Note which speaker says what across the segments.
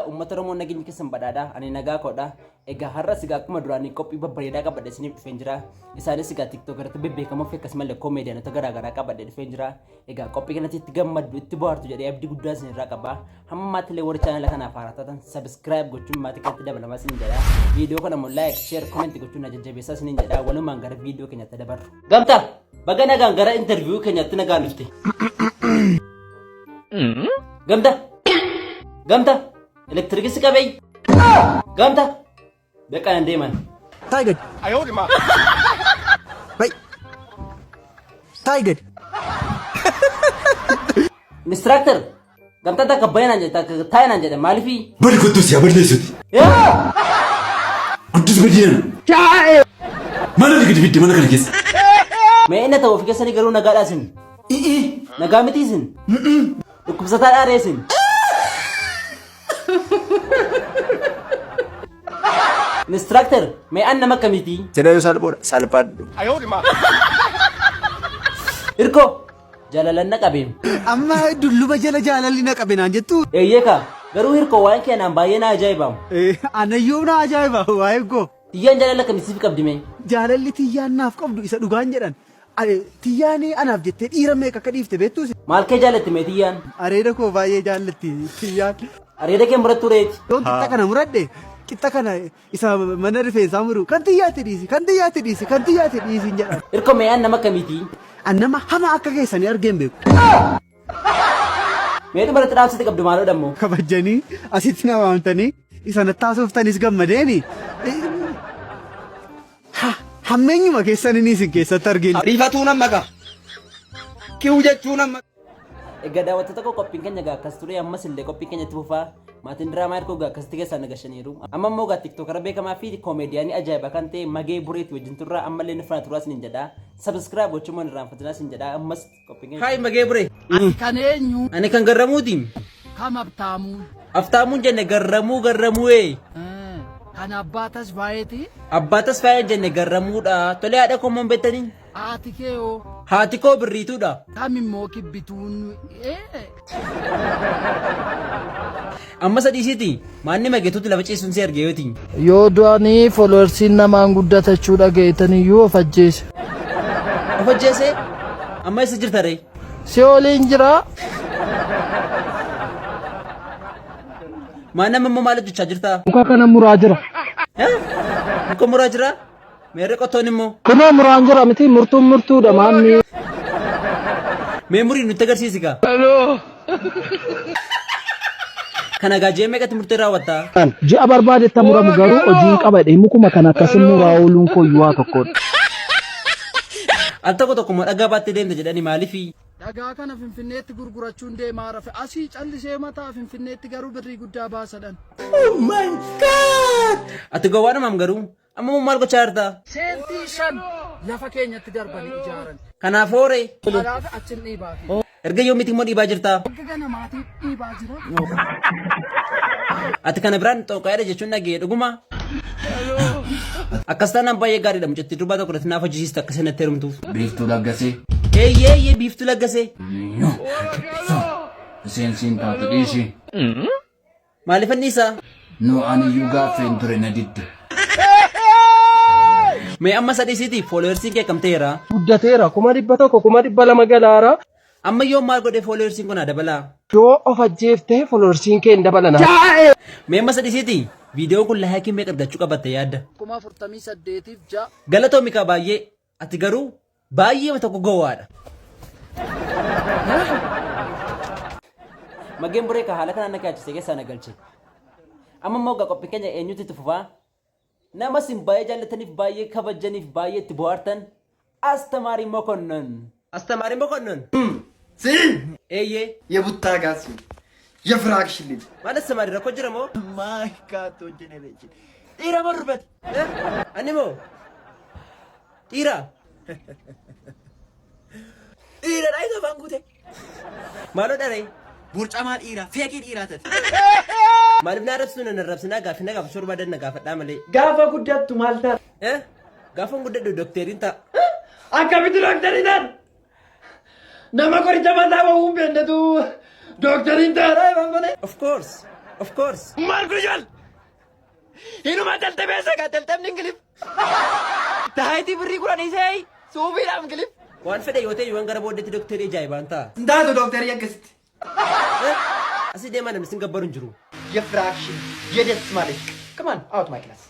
Speaker 1: Uummata Oromoo nageenyi keessan badhaadha. Ani nagaa koodha. Egaa har'as egaa akkuma duraanii qophii babbareedaa qabadhe isiniif dhufeen jira. Isaanis egaa TikTok irratti bebbeekamoo fi akkasumallee koomeediyaanota garaa garaa qabadhe dhufeen jira. Egaa qophii kanatti itti gammaddu, itti bohaartu jedhee abdii guddaa isin irraa qaba. Hamma ammaatti illee warri chaanala kanaaf haaraa taatan subscribe gochuun maatii kanatti dabalamaa isin jedha. Viidiyoo kana immoo like, share, comment gochuun na jajjabeessaa isin jedha. Walumaan gara viidiyoo keenyatti dabarru. Gamtaa, baga nagaan gara interview keenyatti nagaan dhufte. Gamtaa, gamtaa, elektirikisi qabee. Gamtaa, beekaa nan deeman.
Speaker 2: Tiger. Wait. Tiger.
Speaker 1: Instructor, gamtaa takka bayanaan jedhe, takka taa'inaan jedhe, maaliifii?
Speaker 3: Bari kottu si balleessuti. Guddis badiinan. Mana gadi fidde mana kana keessa.
Speaker 1: Mee inni ta'u of keessanii garuu nagaadhaa isin? Nagaa miti isin? Dhukkubsataa dhaaree isin? Instructor, mee an nama akkamiiti?
Speaker 2: Jedha salphoodha. Salphadhu.
Speaker 1: Hirkoo, jaalalan na qabeem.
Speaker 2: Amma dulluba jala jaalalli na qabe naan jettu.
Speaker 1: Eeyyee kaa, garuu hirkoo waa'een kee naan baay'ee na ajaa'ibamu.
Speaker 2: Anayyuu na ajaa'iba waa'ee koo.
Speaker 1: Tiyyaan jaalala akkamii siif qabdi mee?
Speaker 2: Jaalalli tiyyaan naaf qabdu isa dhugaan jedhan. Tiyyaan anaaf jettee dhiira meeqa akka dhiifte beektuus.
Speaker 1: Maal kee jaallatti mee tiyyaan?
Speaker 2: Areeda koo baay'ee jaallatti tiyyaan.
Speaker 1: Areeda kee murattu reeti.
Speaker 2: Yoon qixxa kana muradhe, qixxa kana isa mana rifeensaa muru kan xiyyaatti dhiisi, kan xiyyaatti dhiisi, kan xiyyaatti dhiisi jedha.
Speaker 1: Hirkoo, mee an nama akkamiiti?
Speaker 2: An nama hama akka keessanii argeen beeku.
Speaker 1: Mee dhuma irratti dhaamsite qabdu maaloo dammoo?
Speaker 2: Kabajanii asitti na waamtanii isa natti haasoftanis gammadeeni. Hammeenyuma keessan inni isin keessatti arginu.
Speaker 4: Rifatuu nama ga'a. Kiw jechuu nama.
Speaker 1: Egaa daawwattoota koo, qophiin keenya egaa akkas ture. Ammas illee qophiin keenya itti fufaa. Maatiin diraamaa Hirkoo egaa akkasitti keessaan nagashaniiru. Amma immoo egaa tiktokara beekamaa fi koomeediyaanii ajaa'ibaa kan ta'e Magee Bureetti wajjin turraa. Ammallee nu faana turaa isiniin jedha. Subscribe gochuun hin irraanfatinaa isin jedha. Ammas qophiin keenya. Hayi Magee Buree.
Speaker 5: Ati kan eenyu?
Speaker 1: Ani kan Garramuuti.
Speaker 5: Kam Abtaamuu?
Speaker 1: Aftaamuun jenne, Garramuu, Garramuu ee.
Speaker 5: Kan abbaa Tasfaayeeti?
Speaker 1: Abbaa Tasfaayee jenne, Garramuudha. Tolee, haadha koo immoo hin beektanii?
Speaker 5: Haati kee hoo?
Speaker 1: Haati koo Birriituudha.
Speaker 5: Kam immoo Kibbituun?
Speaker 1: Amma sadiisiiti. Maanni Mageetuutti lafa ciisuun si arge yooti.
Speaker 5: Yoo du'anii followersiin namaan guddatachuu dhageetaniyyuu of ajjeese.
Speaker 1: Of ajjeese? Amma eessa jirta ree?
Speaker 5: Si waliin jira.
Speaker 1: Maan nama immoo maal hojjechaa jirta?
Speaker 5: Muka kana muraa jira.
Speaker 1: Muka muraa jira? Meerre qottoon immoo?
Speaker 5: Kunoo muraan jira miti, murtuun murtuudha maanni.
Speaker 1: Mee murii nutti agarsiisi kaa. Kana gaa ji'a meeqatti murtee raawwattaa?
Speaker 5: Ji'a barbaadetti muramu, garuu hojiin qabadhe mukuma kana akkasin muraa ooluun koo waa tokkodha.
Speaker 1: Al tokko tokko immoo dhagaa baattee deemta jedhanii, maaliifi?
Speaker 5: Dhagaa kana Finfinneetti gurgurachuun deemaa rafe. Asii callisee mataa, Finfinneetti garuu birrii guddaa baasadhan.
Speaker 1: Ati gowwaadhumaam garuu. Amma immoo maal gochaa jirta?
Speaker 5: Seentii 5 lafa keenyatti darbanii ijaaran.
Speaker 1: Kanaaf hooree.
Speaker 5: Kanaaf achin dhiibaa fi.
Speaker 1: Erga yoomiiti immoo dhiibaa jirta?
Speaker 5: Erga ganamaatii dhiibaa jira.
Speaker 1: Ati kana biraan xooqaadha jechuun dhaga'e, dhuguma? Akkas taanaan baay'ee gaariidha, mucattii durbaa tokko irratti naaf hojjisiista akka isheen natti heerumtuuf.
Speaker 4: Biiftuu Laggasee.
Speaker 1: Eeyyee eeyyee, Biiftuu Laggasee.
Speaker 4: Isheen siin taatu, dhiisi.
Speaker 1: Maaliif anniisaa?
Speaker 4: Nu aniyyuu gaaffeen ture, na didde.
Speaker 1: Mee amma sadiisiiti, followersiin kee kam ta'eera?
Speaker 5: Guddateera, 100,000, 200,000 galaara.
Speaker 1: Amma yoo maal godhee followersiin kun haa dabalaa?
Speaker 5: Yoo of ajjeeftee followersiin kee hin dabalana.
Speaker 1: Mee amma sadiisiiti, viidiyoon kun likeii meeqa argachuu qabatte yaadda?
Speaker 5: 48,600.
Speaker 1: Galatoomi kaa baay'ee. Ati garuu baay'ee tokko gowwaadha. Mageen Buree ka haala kanaan na kaachise keessaa na galche. Amma immoo egaa qophiin keenya eenyutti itti fufaa? Nama isin baay'ee jaallataniif, baay'ee kabajaniif, baay'ee itti bohaartan, Astamaarii Mokonnon. Astamaarii Mokonnon.
Speaker 4: Si
Speaker 1: Eeyyee.
Speaker 4: የቡታ ጋዝ የፍራክሽ ልጅ።
Speaker 1: Maal Astamaarii, rakkoo jira moo?
Speaker 4: My God, generation dhiira barbate.
Speaker 1: Ani moo? Dhiira.
Speaker 4: Dhiira dha isa afaan guute.
Speaker 1: Maaloo dharee?
Speaker 4: Burcamaa dhiira, feekii dhiiraa tate.
Speaker 1: Maaliif na arrabsitu? Na arrabsinaa, gaaffii na gaafachuu barbaadan na gaafadhaa malee.
Speaker 4: Gaafa guddattu maal taata?
Speaker 1: Eh? Gaafa guddadhu dookteriin ta'a.
Speaker 4: Akkamitti dooktarii taata? Nama qoricha mataa bahuu hin beeknetu dooktariin ta'a malee.
Speaker 1: Of course. Of course.
Speaker 4: Maal gujal? Inuma taltabeessa kaa taltabni Ingilif. Taayitii birrii kudhan isee suufiidhaaf Ingilif.
Speaker 1: Waan fedhe yoo ta'e waan gara booddeetti dooktarii ajaa'ibaan ta'a.
Speaker 4: Ndaatu dooktarii akkasitti.
Speaker 1: Asii deemaa namni sin gabbaru hin jiru.
Speaker 4: የፍራክሽን የደስ ማለት Come on, out my class.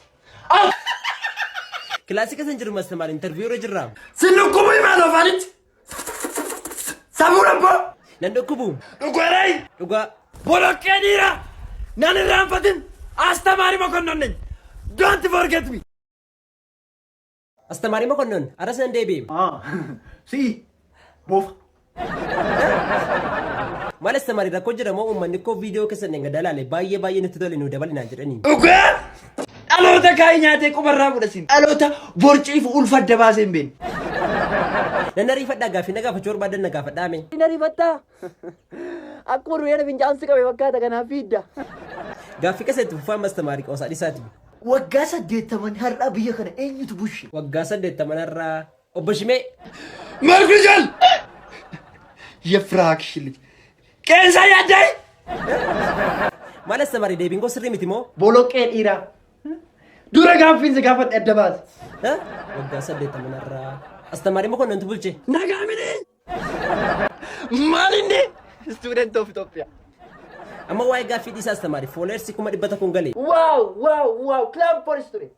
Speaker 1: Kilaasii keessa hin jiru mastamaar interviyuu irra jirra.
Speaker 4: Sinukkubu himaa afaanitti. Samuu rabboo.
Speaker 1: Nan dhukkubu.
Speaker 4: Dhugaray.
Speaker 1: Dhugaa.
Speaker 4: Boloqqee dhiiraa. Nan irraanfatin. Astamaarii Mokonnon ነኝ. Don't forget me.
Speaker 1: Astamaarii Mokonnon arras nan deebi'e.
Speaker 2: Si'i boofa.
Speaker 1: Maal astamaarii rakkoo jira moo uummanni koo viidiyoo keessan dheengaddaa ilaale baay'ee baay'ee nutti tole nu dabalinaan jedhanii.
Speaker 4: Dhugaa. Dhaloota kaayii nyaatee qubarraa fudhasin. Dhaloota borciif ulfa adda baasee hin beekne.
Speaker 1: Nan ariifadhaa gaaffii na gaafachuu barbaadan na gaafadhaa mee.
Speaker 4: Hin ariifattaa? Akkuma dureen fincaansi qabe fakkaata kanaaf fiidda.
Speaker 1: Gaaffii keessa itti fufaa astamaarii qoosaa dhiisaati.
Speaker 2: Waggaa 80 har'aa biyya kana eenyutu bushe?
Speaker 1: Waggaa 80rraa obbo Shimee.
Speaker 4: Maal gujal? የፍራክሽን ልጅ qeensa yaadday.
Speaker 1: Maal astamaarii deebiin koo sirrii miti moo?
Speaker 4: Boloqqee dhiiraa. Dura gaaffiin si gaafadhe adda baase.
Speaker 1: Waggaa 80rraa astamaarii Mokonnontu bulche.
Speaker 4: Nagaa mini. Maal inni? Student of Ethiopia.
Speaker 1: Amma waa'ee gaaffii dhiisaa astamaarii followers 100,000 galee.
Speaker 4: Wow wow wow clap for student.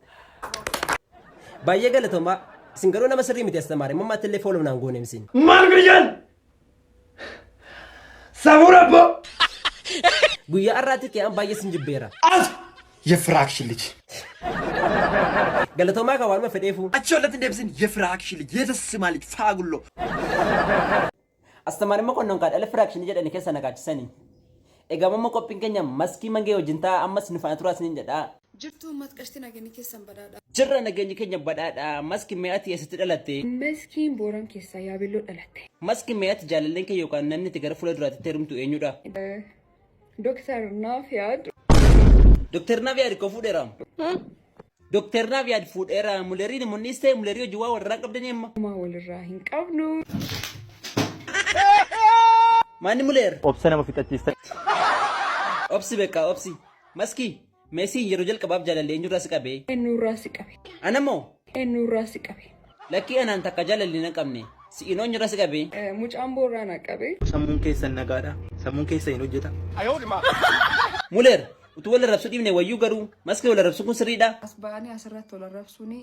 Speaker 1: Baay'ee galatoomaa. Isin garuu nama sirrii miti astamaarii mammaatti illee follow naan goone isin.
Speaker 4: Maal gujal? Samuu rabboo.
Speaker 1: Guyyaa har'aatti kee baay'ee sin jibbeera.
Speaker 4: As. የፍራክሽን ልጅ
Speaker 1: Galatoomaa kan waanuma fedheefu.
Speaker 4: Achi ollatti hin deebisin የፍራክሽን ልጅ የተስማ ልጅ ፋጉሎ.
Speaker 1: Astamaarii Mokonnon kan dhala firaakshinii jedhani keessa na kaachisanii. Egaa mamma qophiin keenya maskii mangee wajjin ta'a ammas nu faana turaa isiniin jedhaa.
Speaker 6: Jirtuu uummata qashtii nageenyi keessan badhaadha.
Speaker 1: Jirra nageenyi keenya badhaadha. Maskii mi'aatti eessatti dhalatte?
Speaker 6: Maskiin Booran keessaa Yaabelloo dhalatte.
Speaker 1: Maskii mi'aatti jaalalleen kee yookaan namni itti gara fuula duraatti heerumtu eenyudha?
Speaker 6: Dooktar Naafiyaad.
Speaker 1: Dooktar Naafiyaad koo fuudheera. Dooktar Naafiyaad fuudheera. Muleriin munnis ta'e mulerii hojii waa walirraa qabdanii amma.
Speaker 6: Homaa walirraa hin qabnu.
Speaker 1: Maanni muleer?
Speaker 7: Obsa nama fixachiista.
Speaker 1: Obsi beekaa obsi. Maskii meesiin yeroo jalqabaaf jaalallee eenyurraa si qabee?
Speaker 6: Eenyurraa si qabe?
Speaker 1: Anamoo?
Speaker 6: Eenyurraa si qabe?
Speaker 1: Lakkii anaan takka jaalallee hin qabne. Si'inoo eenyurraa si qabee?
Speaker 6: Mucaan boorraa na qabe.
Speaker 7: Sammuun keessan nagaadha. Sammuun keessa hin hojjeta.
Speaker 1: Muleer utuu wal arrabsuu dhiibne wayyuu garuu maskii wal arrabsuun kun sirriidha.
Speaker 6: As ba'anii asirratti wal arrabsuun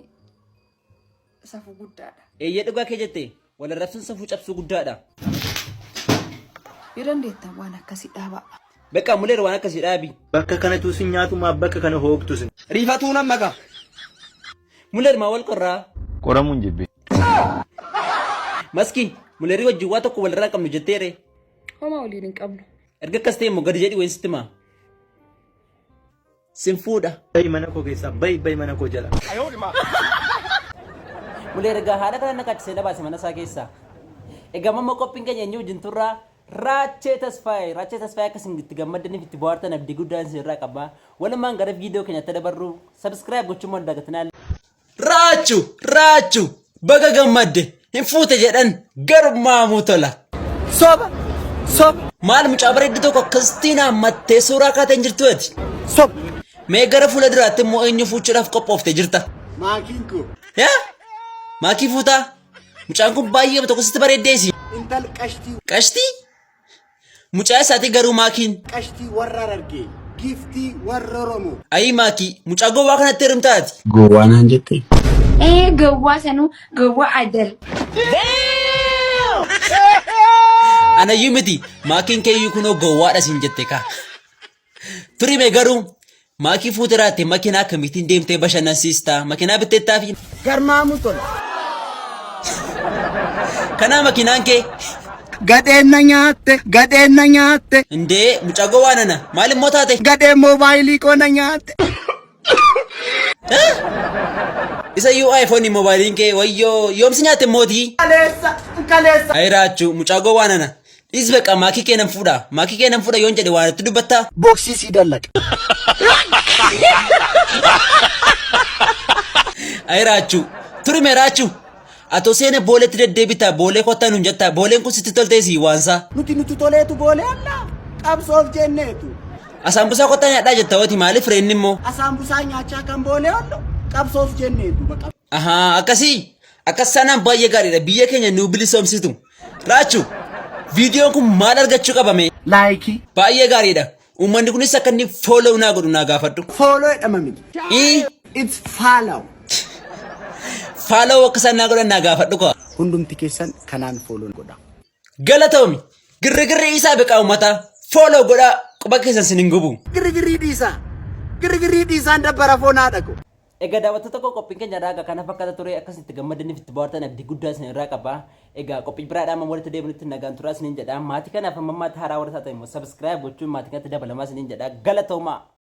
Speaker 6: safuu guddaadha.
Speaker 1: Eeyyee dhugaa kee jette wal arrabsuun safuu cabsuu guddaadha.
Speaker 6: Yoo dandeettan waan akkasii dhaabaa.
Speaker 1: Bakka muleer waan akkasii dhaabi.
Speaker 7: Bakka kanatu sin nyaatumaa bakka kana hoogtu sin.
Speaker 4: Riifatuu nan maqa.
Speaker 1: Muleer maa wal qorraa?
Speaker 7: Qoramuun jibbe.
Speaker 1: Maskii muleerii wajjin waa tokko walirraa qabnu jetteere.
Speaker 6: Homaa waliin hin qabnu.
Speaker 1: Erga akkas ta'e immoo gadi jedhi wayin sitti himaa. Sin fuudha.
Speaker 7: Bayi mana koo keessaa bayi bayi mana koo jala.
Speaker 1: Muleer egaa haala kana na kaachisee na baase mana isaa keessaa. Egaa mamma qophiin keenya eenyu wajjin turraa Raachee Tasfaayee. Raachee Tasfaayee akka isin itti gammaddaniif itti bohaartan abdii guddaan isin irraa qaba. Walumaan gara viidiyoo keenyatti dabarru subscribe gochuun moo dagatinaa. Raachu Raachu baga gammadde hin fuute jedhan garmaamuu tola.
Speaker 4: Soba soba.
Speaker 1: Maal mucaa bareeddu tokko akkasitti haammattee suuraa kaateen jirtu ati?
Speaker 4: Soba.
Speaker 1: Mee gara fuula duraatti immoo eenyu fuuchuudhaaf qophoofte jirta?
Speaker 2: Maakiin koo.
Speaker 1: Yaa? Maakii fuutaa? Mucaan kun baay'ee tokko sitti bareeddeesi.
Speaker 2: Intal qashtii.
Speaker 1: Qashtii? Mucaa isaati garuu maakiin.
Speaker 2: Qashtii warra Harargee. Giftii warra Oromoo.
Speaker 1: Ayii maakii mucaa gowwaa kanatti heerumtaati.
Speaker 3: Gowwaa naan jette.
Speaker 8: Ee gowwaa sanuu gowwaa adal.
Speaker 1: Anayyuu miti maakiin keeyyuu kunoo gowwaadha siin jette kaa. Turime garuu maakii fuuteraatte makiinaa akkamiitiin deemtee bashannansiistaa makiinaa bitteettaafi.
Speaker 2: Garmaamu tola.
Speaker 1: Kanaa makiinaan kee.
Speaker 2: Gadheen na nyaatte gadheen na nyaatte.
Speaker 1: Indee mucaa gowwaa nana maal immoo taate?
Speaker 2: Gadheen moobaayilii koo na nyaatte.
Speaker 1: Isa iyyuu iPhone moobaayiliin kee wayyoo yoomsi nyaatte mootii?
Speaker 2: Kaleessa kaleessa.
Speaker 1: Ayi raachuu mucaa gowwaa nana. Dhiis beekaa maakii kee nan fuudha maakii kee nan fuudha yoon jedhe waan itti dubbattaa?
Speaker 2: Boksii sii dallaqa.
Speaker 1: Ayi raachuu turime raachuu. Atoo seene booleetti deddeebitaa boolee kottaa nuun jettaa booleen kun sitti tolteesi waansaa.
Speaker 2: Nuti nuti toleetu boolee allaa qabsoof jenneetu.
Speaker 1: Asaambusaa kottaa nyaadhaa jetta hooti maaliif reenni immoo?
Speaker 9: Asaambusaa nyaachaa kan boone oollu qabsoof jenneetu baqa.
Speaker 1: Ahaa akkasii akkas taanaan baay'ee gaariidha biyya keenya nu bilisoomsitu. Raachu viidiyoon kun maal argachuu qabame?
Speaker 9: Like.
Speaker 1: Baay'ee gaariidha. Uummanni kunis akka inni follow naa godhu naa gaafadhu.
Speaker 9: Follow jedhama miti.
Speaker 1: Ii
Speaker 9: It's follow.
Speaker 1: Follow akka isaan naa godhan naa gaafadhu kaa.
Speaker 9: Hundumti keessan kanaan follow godha.
Speaker 1: Galatoomi girrigirri isaa beekaa uummataa follow godhaa quba keessan sin hin gubu.
Speaker 9: Girrigirii dhiisaa. Girrigirii dhiisaan dabbara foonaa dhaqu.
Speaker 1: Egaa daawwattoota koo qophiin keenya irraa kana fakkaata ture akkasitti gammadaniif itti bohaartan abdii guddaa isin irraa qaba. Egaa qophii biraadhaan amma walitti deebinutti nagaan turaa isiniin jedha. Maatii kanaaf amma maatii haaraa warra taatan immoo subscribe gochuun maatii kanatti dabalamaa isiniin jedha. Galatoomaa!